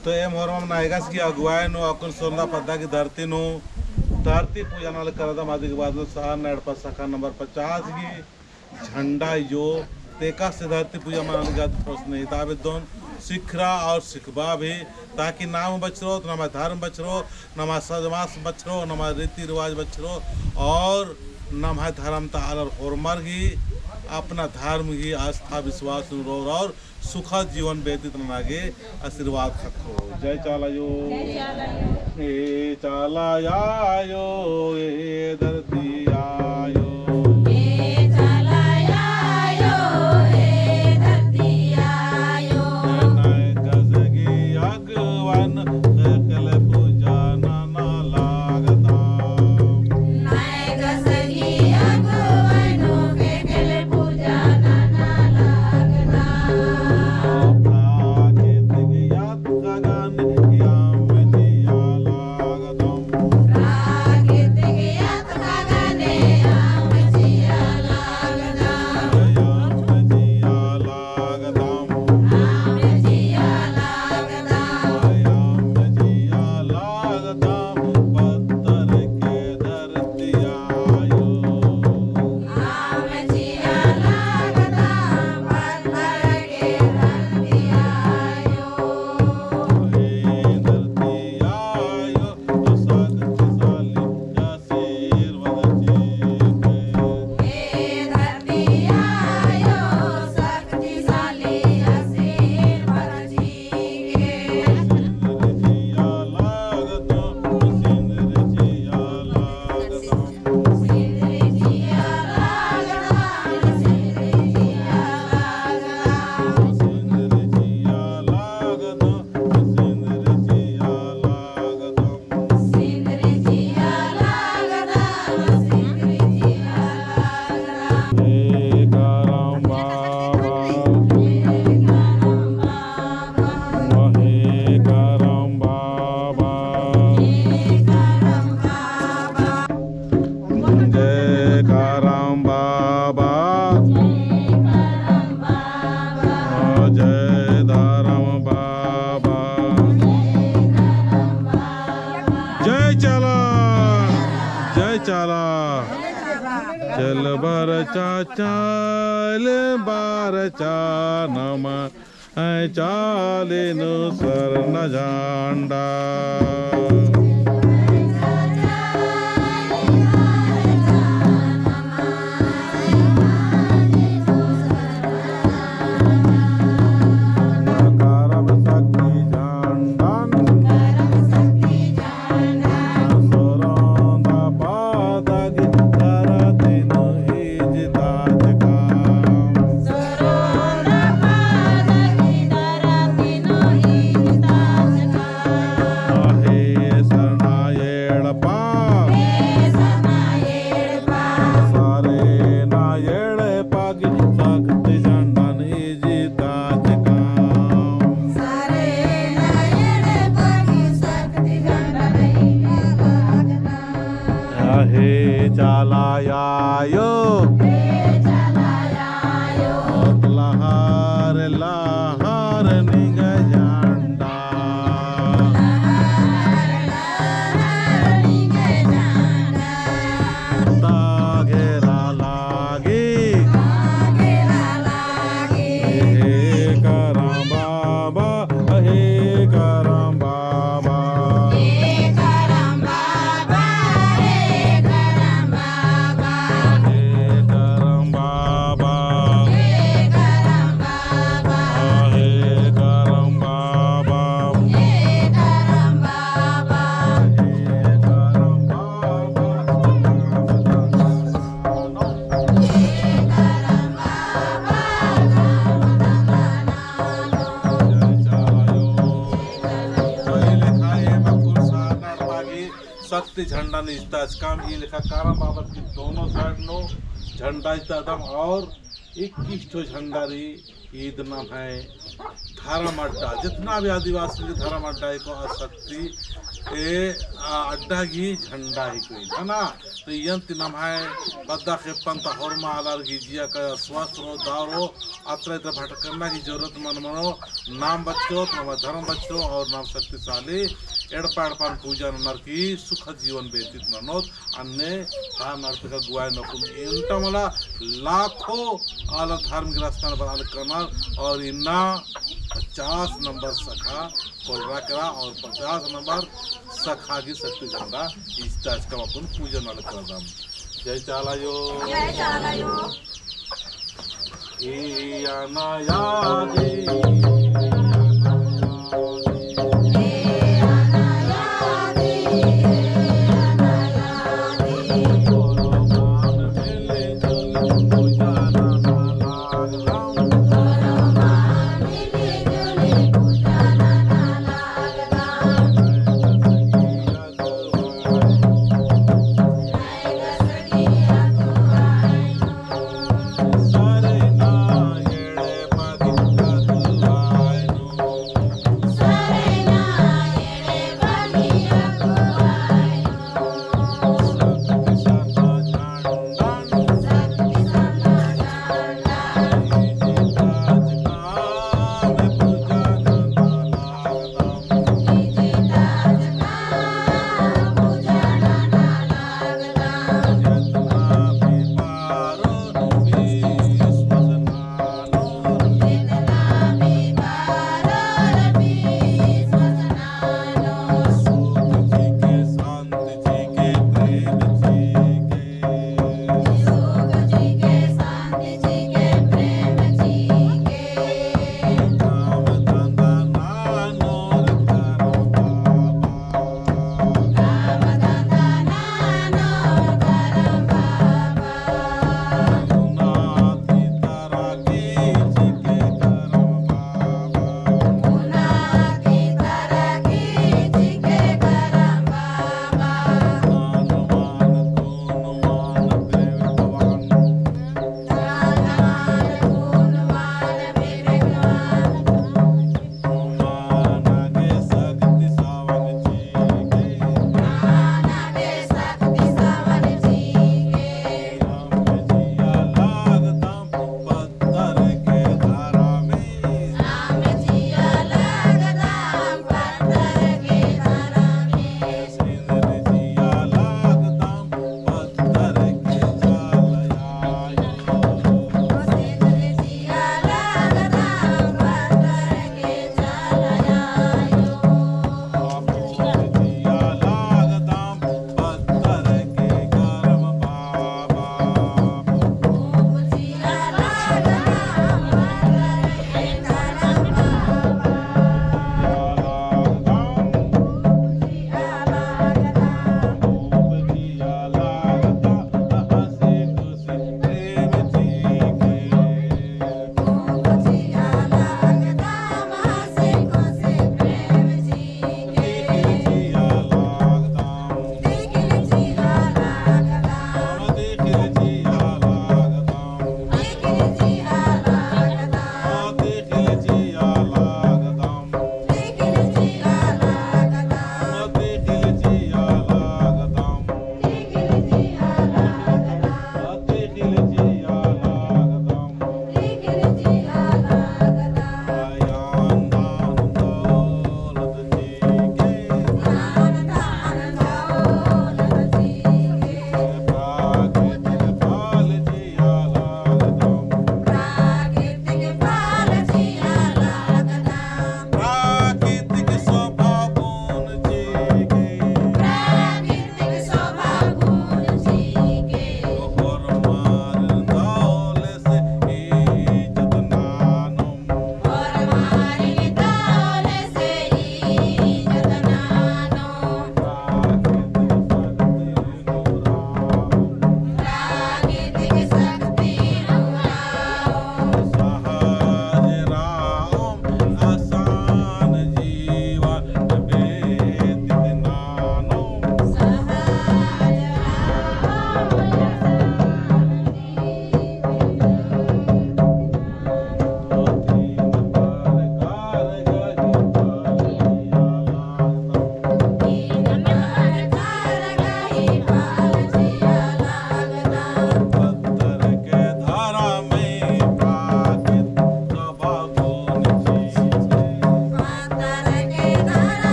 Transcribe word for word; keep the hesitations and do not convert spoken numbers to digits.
तो एम होरमम नायगस गही अगुवाई नू अक्कुन सोरंदा पद्दा गही धरती नू धरती पूजा नना लगदम। अदी के बाद नू सरना एड़पा शाखा नंबर पचास गही झंडा अयो, तेका से धरती पूजा मना लगी। अद प्रश्न इता बेद्दोन सिखरा और सिखबा भी, ताकि नाम बछरो, तो नम्है धर्म बछरो, नम्है समाज बछरो, नम्है रीति रिवाज बछरो, और नम्है धर्म ता आलर होरमर गही अपना धर्म गही आस्था विश्वास नू रओर और सुखद जीवन व्यतीत नना गे आशीर्वाद ख़क्खो। जय चाला अयो। जय चाला अयो। ए चाला आयो, ए धरती आयो। ए चाला आयो, ए धरती आयो। नैगस गही अगुवन ख़ेख़ेल पूजा नना लगदम। नैगस गही अगुवन ख़ेख़ेल पूजा नना लगदम। प्राकृतिक यात्रा गने अम्म जिया लगदम। प्राकृतिक यात्रा गने अम्म जिया लगदम। अम्म जिया लगदम। अम्म जिया लगदम। अम्म जिया लगदम। पत्थर के धरती आयो। अम्म जिया लगदम। पत्थर के धरती आयो। ए धरती आयो, शक्तिशाली आशीर्वाद चिके। ए धरती आयो, शक्तिशाली आशीर्वाद चिके। सिंदरी जिया लगदम, सिंदरी जिया लगदम। सिंदरी जिया लगदम, सिंदरी जिया लगदम। सिंदरी जिया लगदम, सिंदरी जिया लगदम। सिंदरी जिया लगदम, सिंदरी जिया लगदम। हे करम बाबा। हे करम बाबा। हे करम बाबा। हे करम बाबा। जय करम बाबा। जय करम बाबा। जय धरम बाबा। जय धरम बाबा। जय चाला। जय चाला। जय चाला। चल बरचा, चल बरचा नम्है चाली नू सरना झंडा। करम शक्ति झंडन। सोरंदा पद्दा गही धरती नू इजताचका। सोरंदा पद्दा गही धरती नू इजताचका। हे सरना एड़पा। हे सरना एड़पा। सरना एड़पा गही शक्ति झंडन इजताचका। हे चाला आयो। लहर लहर निंग्है झंडा। ता घेरा लागी। हे करम बाबा, हे करम बाबा। हे करम बाबा, हे करम बाबा। हे करम बाबा। हे करम बाबा। हे करम बाबा। हे करम बाबा। शक्ति झंडन इजताचकम। ई लेखा करम बाबा की दोनों side नू झंडा इजतादम और इक्कीस ठो झंडा रई। ईद नम्है धरम अड्डा, जितना भी आदिवासी के धरम अड्डा एको आ शक्ति ए, आ, अड्डा गही झंडा ही कोई, है ना? तो इयन ती नम्है पद्दा खेप्पन ता होरमा आलर गही जिया का स्वस्थ रओ, दव रओ, अत्रा इत्रा भटकना की जरूरत मल मनो, नाम बचाओ, नम्है धर्म बचाओ और नाम शक्तिशाली एड़पा एड़पन पूजा ननर की सुखद जीवन व्यतीत ननोत। अन्ने ता नड़पे का गुआई नकुन एन्टा मला लाखों आलर धार्मिक रस्ता नू बरआ लगनर और इन्ना पचास नंबर शाखा कोलरा केरा और पचास नंबर शाखा गही शक्ति झंडा इजता अचका अक्कुन पूजा नना लगदम। जय चाला आयो। जय चाला आयो। इया नया गे।